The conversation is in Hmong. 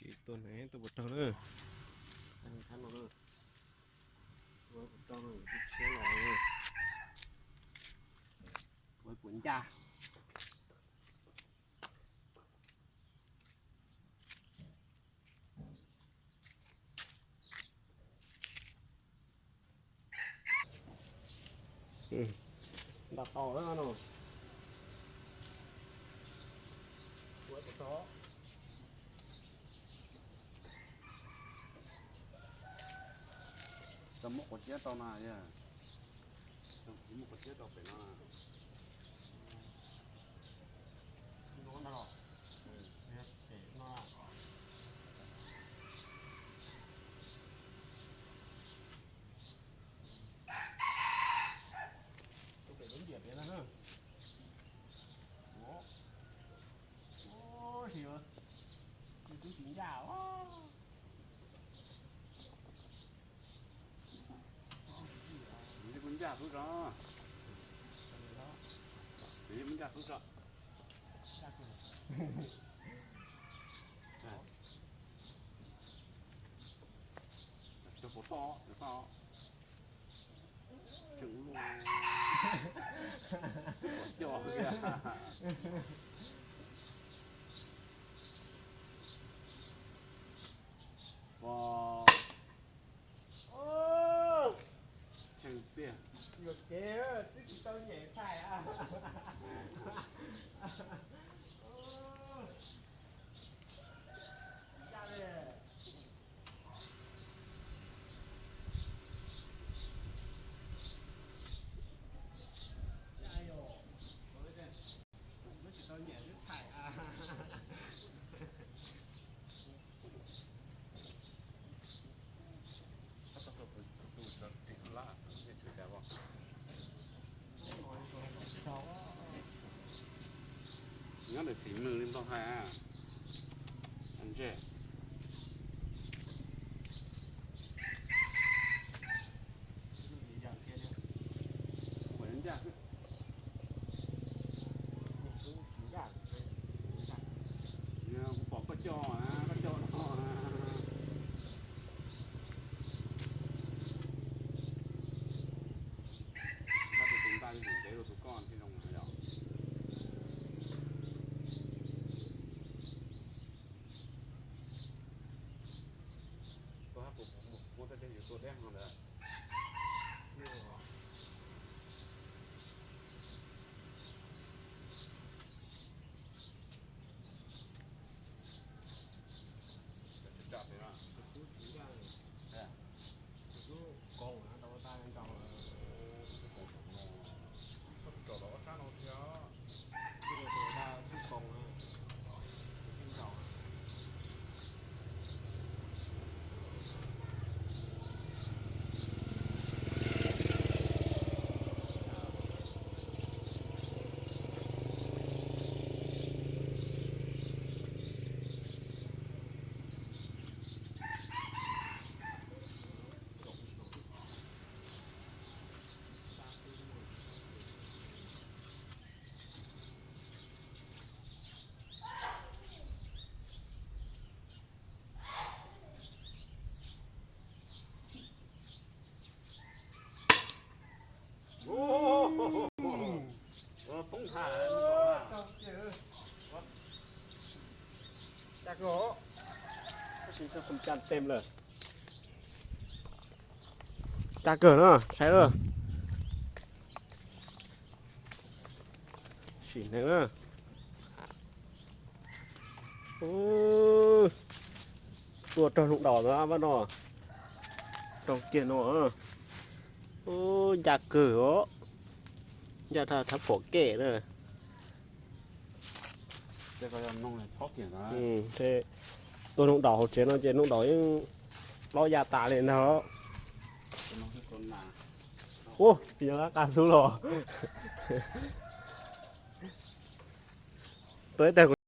Tua ne, tua puas raug na? Tua puas raug na, tus tshiab los. Tua puas ncaj. Nta tau na no. Tua puas raug. Tau muab quav tsiab rau na, muab quav tsiab rau pem no. Ncaj xub tso. Ncaj xub tso. Cov puas toj, puas toj. Tseem luaj. Coj kiag. Pom. Tseem tiag. Yuam kev twb tsis tau nyem thaij a. Nyob ntawm txiv mws li ntau hais. Ntse. Kuv pom koj coj, koj coj no. Koj tus ntaj tus ntev rau tus koj thiaj zoo yom. Koj hab kuv muab tej yus tua deb ho ntawd. Poob tha. Cag kawg, tab sis cag tes lawm. Cag kawg na, saib lawm. Sim neeg na. Tua raug looj daus na pab no. Raug kiag no. Ncaj kawg os. Ncaj thab phom kem na. Tua looj daus hauv tsev no ces looj daus yeej plaub ya tas li ntag. Ua, yog qab hlub los. Tua ib tag kuv